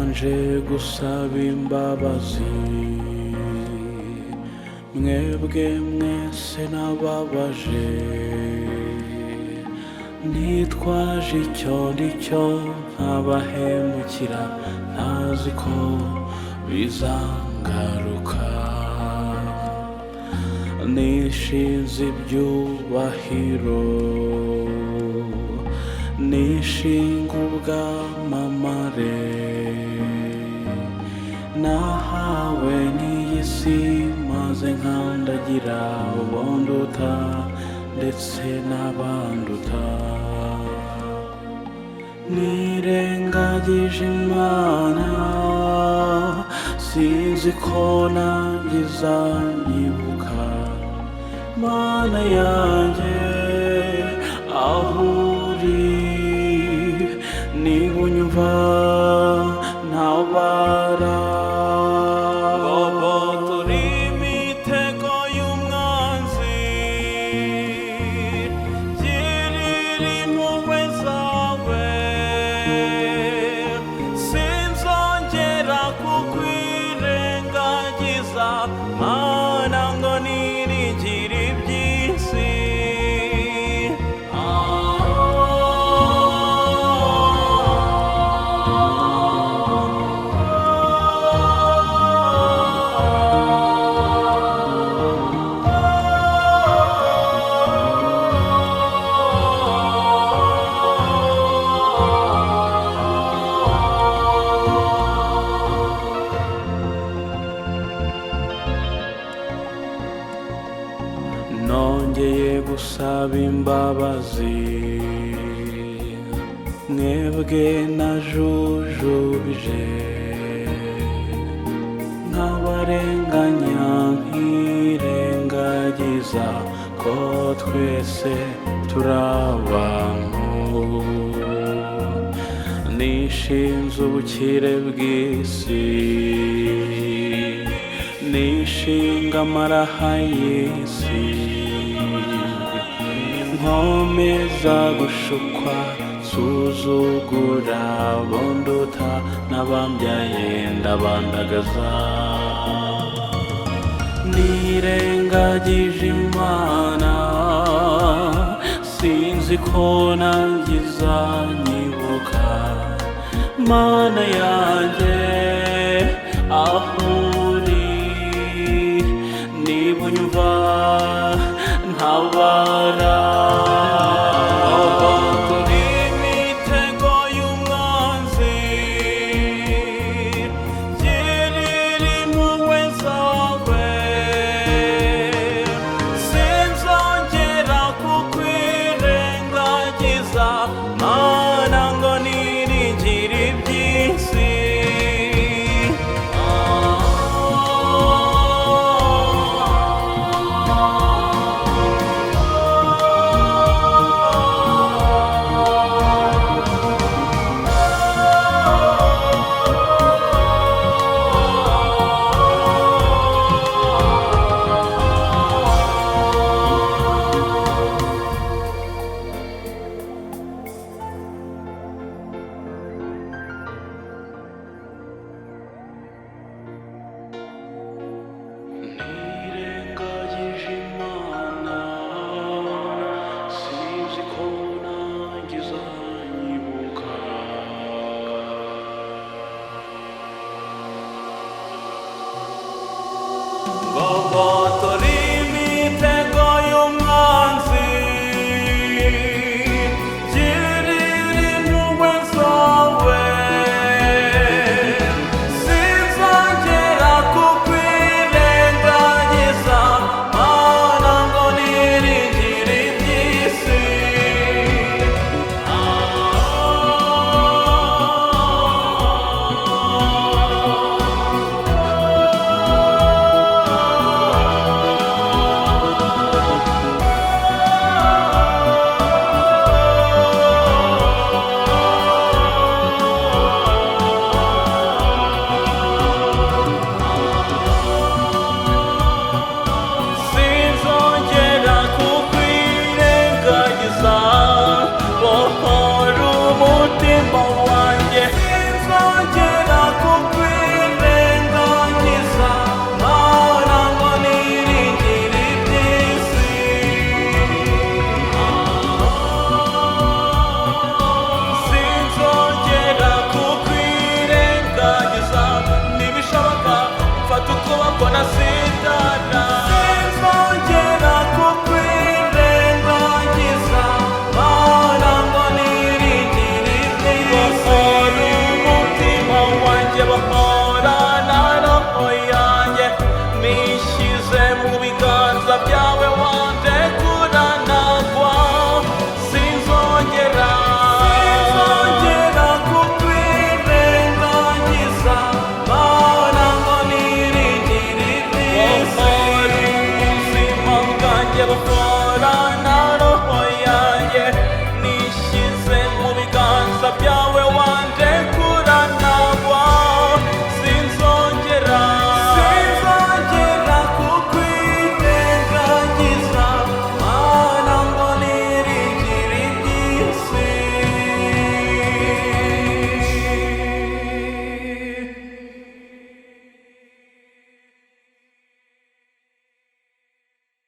Mbanje gusaba imbabazi mwebwe mwese nababaje, nitwaje icyo ndicyo nkabahemukira, ntazi ko bizangaruka. Nishinze ibyubahiro, nishinga ubwamamare nahawe n'iyi si, maze nkandagira ubonduta ndetse n'abanduta. Nirengagije Imana, sinzi ko nanjye izanyibuka. Mana yanjye, aho uri, niba unyumva, ntabara. Gobotora imitego y'umwanzi, girira impuhwe zawe. Sinzongera kukwirengagiza, Mana, ngo niringire iby'isi. Nongeye gusaba imbabazi mwebwe najujubije, nkabarenganya nkirengagiza ko twese turi abantu. Nishinze ubukire bw'isi, nishinga amaraha y'isi, nkomeza gushukwa, nsuzugura bonduta n'abambyaye, ndabandagaza. Nirengagije Imana, sinzi ko nanjye izanyibuka. Mana yanjye, aho uri, niba unyumva, ntabara. Gobotora imitego y'umwanzi, girira impuhwe zawe. Sinzongera kukwirengagiza, Mana, ngo niringire iby'isi. Ntabwo nasi.